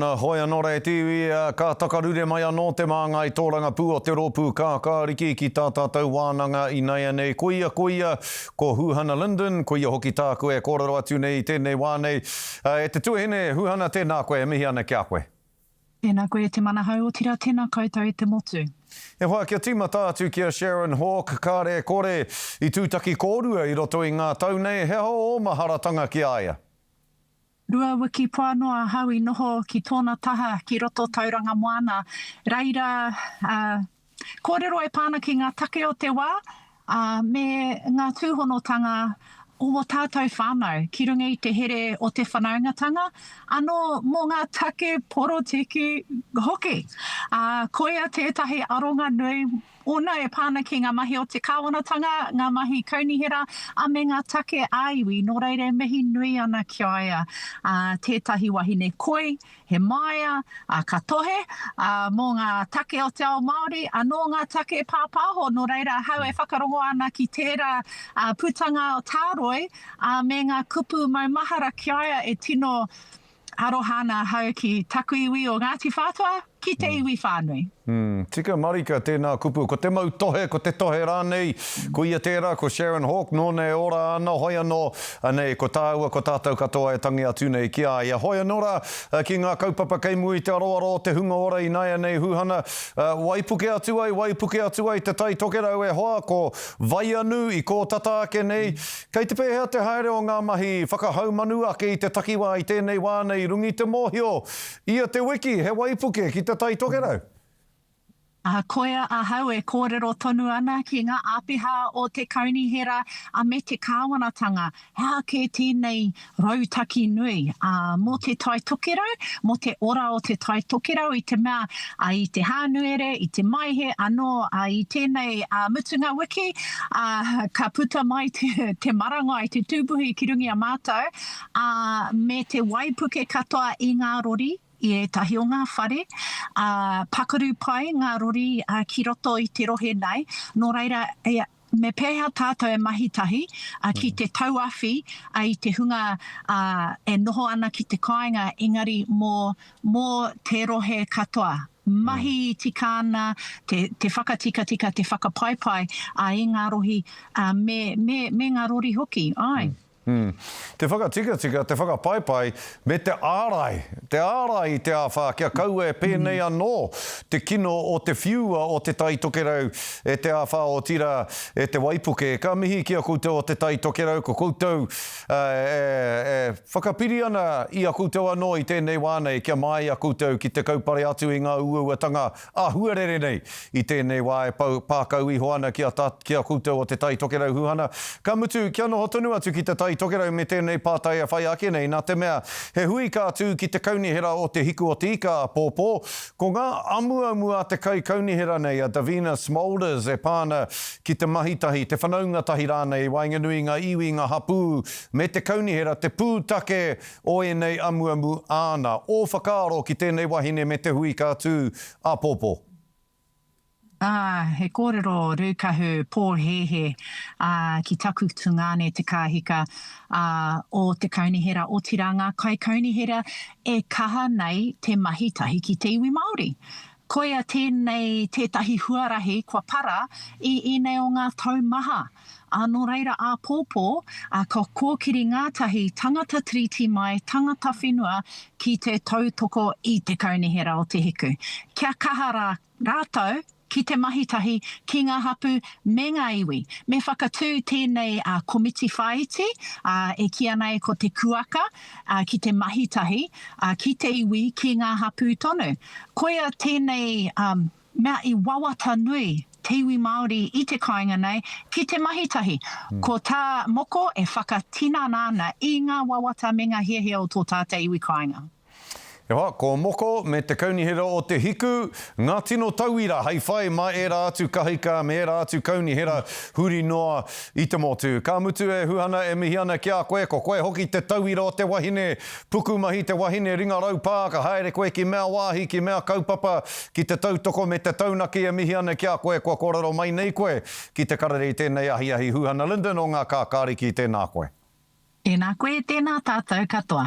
Na, hoi anō rā e te iwi, ka takarure mai anō te māngai tōrangapū o te Rōpū Kākāriki ki tā tātou wānanga inaianei. Koia, koia, ko Huhana Lyndon, koia hoki tāku e kōrero atu nei i tēnei wā nei. E te tuahine, Huhana, tēnā koe, e mihi ana ki a koe. Tēnā koe e te Manahau, otirā tēnā koutou e te motu. E hoa, kia tīmata atu ki a Sharon Hawke, kāre e kore i tūtaki kōrua i roto i ngā tau nei, he aha ō maharatanga ki a ia? Rua wiki poa noa ahau i noho ki tōna taha ki roto Tauranga Moana, reira kōrero e pā ana ki ngā take o te wā, ā, me ngā tūhonotanga o wō tātou whānau ki runga i te here o te whanaungatanga, anō mō ngā take porotiki hoki. Ā, koia tētahi aronga nui Ōna e pā ana ki ngā mahi o te kāwanatanga, ngā mahi kaunihera, ā, me ngā take ā-iwi, nō reira e mihi nui ana ki a ia, ā, tētahi wahine koi, he māia, ā, ka tohe, ā, mō ngā take o te ao Māori, anō ngā take pāpāho, nō reira ahau e whakarongo ana ki tērā, ā, putanga tāroi, ā, me ngā kupu maumahara ki a ia e tino Aroha ana ahau ki taku iwi o Ngāti Whātua, ki te iwi whānui. Mm, tika marika tēnā kupu. Ko te mau tohe, ko te tohe rānei, ko ia tērā, ko Sharon Hawke, nōna e ora ana, hoi anō, anei, ko tāua, ko tātou katoa e tangi atu nei ki a ia. Hoi anō rā, ki ngā kaupapa kei mua i te aroaro o te hunga ora ināianei, Huhana, waipuke atu ai, waipuke atu ai te Tai Tokerau e hoa, ko Vaianu i kō tata ake nei, Kei te pēhea te haere o ngā mahi whakahaumanu ake i te takiwā i tēnei wā nei i runga i te mōhio, ia te wiki he waipuke ki Te Tai Tokerau? Koia ahau e kōrero tonu ana ki ngā āpiha o te kaunihera me te kāwanatanga, he aha kē tēnei rautaki nui mō Te Tai Tokerau, mō te ora o Te Tai Tokerau i te mea i te Hānuere, i te Maehe anō i tēnei mutunga wiki, ka puta mai te marangai, te tūpuhi ki runga i a mātou, ā, me te waipuke katoa i ngā rori, i ētahi o ngā whare, ā, pakaru pai ngā rori ki roto i te rohe nei, nō reira, Me pēhea tātou e mahi tahi ki te tauawhi i te hunga e noho ana ki te kāinga engari mō, mō te rohe katoa? Mahi tika ana te, te whakatikatika, te whakapaipai i ngā rohi me, me, me ngā rori hoki, āe. Mm. Te whakatikatika, te whakapaipai, me te ārai, te ārai i te āwhā kia kaua e pēnei anō te kino o te whiua o Te Tai Tokerau e te āwhā otirā e te waipuke. Ka mihi ki a koutou o Te Tai Tokerau, ko koutou e, e whakapiri ana i a koutou anō i tēnei wā nei kia māia koutou ki te kaupare atu i ngā uauatanga āhuarere nei i tēnei wā e pau pākau iho ana ki a ta, ki a koutou o Te Tai Tokerau Huhana. Ka mutu, kia noho tonu atu ki Te Tai Tokerau me tēnei pātai e whai ake nei, nā te mea, he hui ka tū ki te kaunihera o Te Hiku o Te Ika āpōpō, ko ngā amuamu a te kaikaunihera nei, a Davina Smolders e pā ana ki te mahi tahi, te whanaunga tahi rānei i waenganui i ngā iwi, ngā hapū me te kaunihera, te pūtake O ēnei amuamu āna, ō whakaaro ki tēnei wahine me te hui ka tū āpōpō? Ā, he kōrero rūkahu pōhēhē, ā, ki taku tungāne Te Kāhika, ā, o te kaunihera, otirā ngā kaikaunihera e kaha nei te mahi tahi ki te iwi Māori. Koia tēnei tētahi huarahi kua para i ēnei o ngā tau maha. Ā, nō reira āpōpō, ā, ka kōkiri ngātahi tangata Tiriti mai, tangata whenua ki te tautoko i te Kaunihera o Te Hiku. Kia kaha rā rātou ki te mahi tahi ki ngā hapū me ngā iwi. Me whakatū tēnei komiti whāiti, ā, e kīia nei ko te kuaka, ā, ki te mahi tahi, ā, ki te iwi, ki ngā hapū tonu. Koia tēnei mea i wawata nui te iwi Māori i te kāinga nei ki te mahi tahi. Ko tā Moko e whakatinana ana i ngā wawata me ngā hiahia o tō tātou iwi kāinga. E hoa, ko Moko me te Kaunihera o Te Hiku ngā tino tauira hei whai mā ērā atu kahika me ērā atu kaunihera huri noa i te motu. Ka mutu e Huhana e mihi ana ki a koe, ko koe hoki te tauira o te wahine Pukumahi te wahine ringa raupā, ka haere koe ki mea wāhi, ki mea kaupapa, ki te tautoko me te taunaki e mihi ana ki a koe kua kōrero mai nei koe ki te karere i tēnei ahiahi Huhana Lyndon o ngā Kākāriki, tēnā koe. Tēnā koe, tēnā tātou katoa.